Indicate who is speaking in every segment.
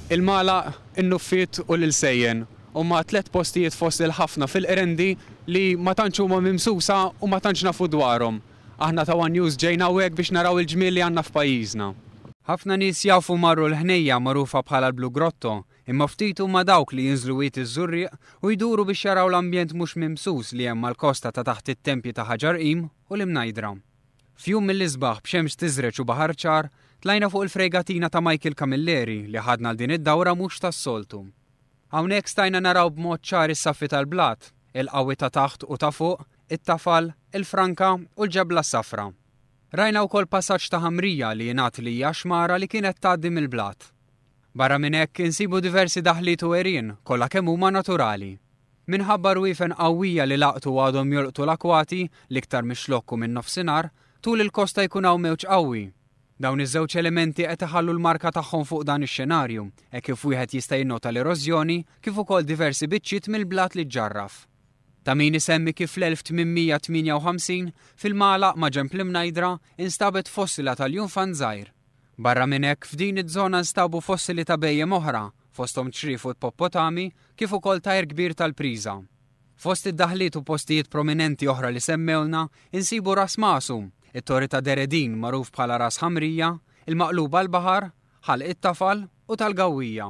Speaker 1: Il-Magħlaq, in-Nuffiet u l-Ilsejjen huma tlett postijiet fost il-ħafna fil-Qrendi li ma tantx huma mimsusa u ma tantx nafu dwarhom. Aħna ta' one News ġejna hawnhekk biex naraw il-ġmiel li għandna f'pajjiżna. Ħafna nies jafu marru l-Ħnejja magħrufa bħala l-Blue Grotto, imma ftit huma dawk li jinżlu Wied iż-Żurrieq u jduru biex jaraw l-ambjent mhux mimsus li hemm mal-kosta ta' taħt it-tempji ta' Ħaġar Qim u l-Imnajdra. F'jum mill-isbaħ b'xemx tiżreġ u baħar ċar, tlajna fuq il-frejgatina ta' Michael Camilleri li ħadna għal din id-dawra mhux tas-soltu. Hawnhekk stajna naraw b'mod ċar is-saffi tal-blat, il-qawwi ta' taħt u ta' fuq, it-tafal, il-franka u l-ġebla s-safra. Rajna wkoll passaġġ ta' ħamrija li jingħad li hija xmara li kienet tgħaddi mill-blat. Barra minn hekk insibu diversi daħliet u għerien, kollha kemm huma naturali. Minħabba rwiefen qawwija li laqtu u għadhom jolqtu l-akwati, l-iktar mix-Xlokk u min-Nofsinhar, tul il-kosta jkun hawn mewġ qawwi. Dawn iż-żewġ elementi qed iħallu l-marka tagħhom fuq dan ix-xenarju, hekk kif wieħed jista' jinnota l-erożjoni kif ukoll diversi biċċiet mill-blat li ġġarraf. Ta' min isemmi kif fl-1858, fil-Magħlaq maġenb l-Imnajdra, instabet fossila ta' ljunfant żgħir. Barra minn hekk, f'din iż-żona nstabu fossili ta' bhejjem oħra, fosthom ċriev u ippopotami, kif ukoll tajr kbir tal-priża. Fost id-daħliet u postijiet prominenti oħra li semmewlna, insibu Ras Masu, it-Torri ta' Deredin magħruf bħala Ras Ħamrija, il-Maqluba l-Baħar, Ħalq it-Tafal u tal-Gawwija.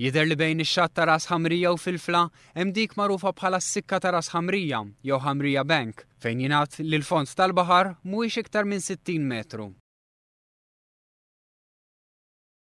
Speaker 1: Jidher li bejn ix-xatt ta' Ras Ħamrija u Filfla hemm dik magħrufa bħala s-Sikka ta' Ras Ħamrija jew Ħamrija Bank, fejn jingħad li l-fond tal-baħar mhuwiex iktar minn 60 metru.